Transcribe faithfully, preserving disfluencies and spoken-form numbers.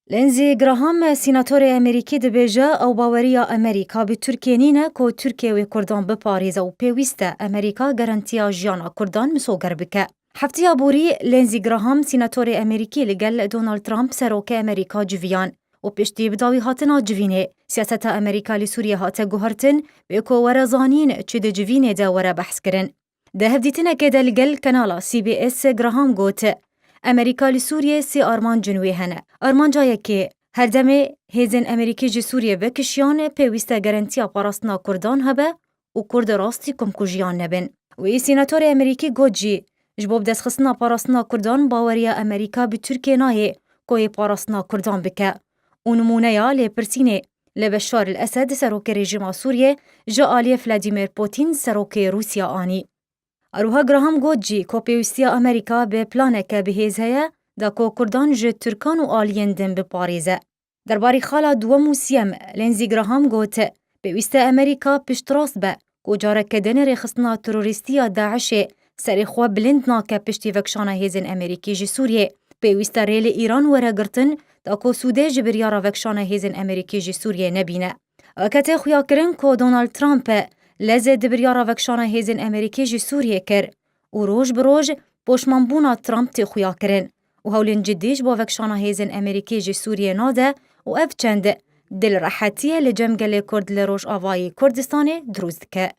Lindsey Graham, sînatorê Amerîkî dibêje, ew baweriya Amerîka bi Tirkiyê nîne ku Tirkiye wê Kurdan biparêze û pêwîst e Amerîka garantiya jiyana Kurdan misoger bike. Heftiya borî, Lindsey Graham, sînatorê Amerîkî li gel Donald Trump, serokê Amerîka civiyan û piştî bi dawî hatina civînê, siyaseta Amerîka li Sûriyê hate guhertin, bê ku were zanîn çi di civînê de were behs kirin. Di hevdîtinekê de li gel kanala C B S Graham got, Amerîka li Sûriyê sê armancên wê hene. Armanca yekê, her demê hêzên Amerîkî ji Sûriyê vekişiyan, pêwîst e garantiya parastina Kurdan hebe û Kurd rastî komkujiyan nebin. Wî sînatorê Amerîkî got jî, ji bo bidestxistina parastina Kurdan baweriya Amerîka bi Tirkiye nayê ku yê parastina Kurdan bike. Û nimûneya lêpirsînê li Beşar el Esed, serokê rejîma Sûriyê, ji aliyê Vladimir Putin, serokê Rûsya anî. Her wiha Graham got jî ku pêwîstiya Amerîka bi planeke bi hêz heye, da ku Kurdan ji Tirkan û aliyên din biparêze. Derbarî xala duwem û siyem, Lindsey Graham got, pêwîst e Amerîka piştrast be ku careke din rêxistina terorîstî ya DAIŞê serê xwe bilind nake piştî vekişana hêzên Amerîkî ji Sûriyê. Pêwîst e rê li Îran were girtin, da ku sûdê ji biryara vekişana hêzên Amerîkî ji Sûriyê nebîne. Weke tê xuyakirin ku Donald Trump lezê di biryara vekişana hêzên Amerîkî ji Sûriyê kir û roj bi roj poşmanbûna Trump tê xuyakirin û hewlên cidî ji bo vekişana hêzên Amerîkî ji Sûriyê nade û ev çend dilrehetiyê li cem gelê Kurd li Rojavayê Kurdistanê dirûst dike.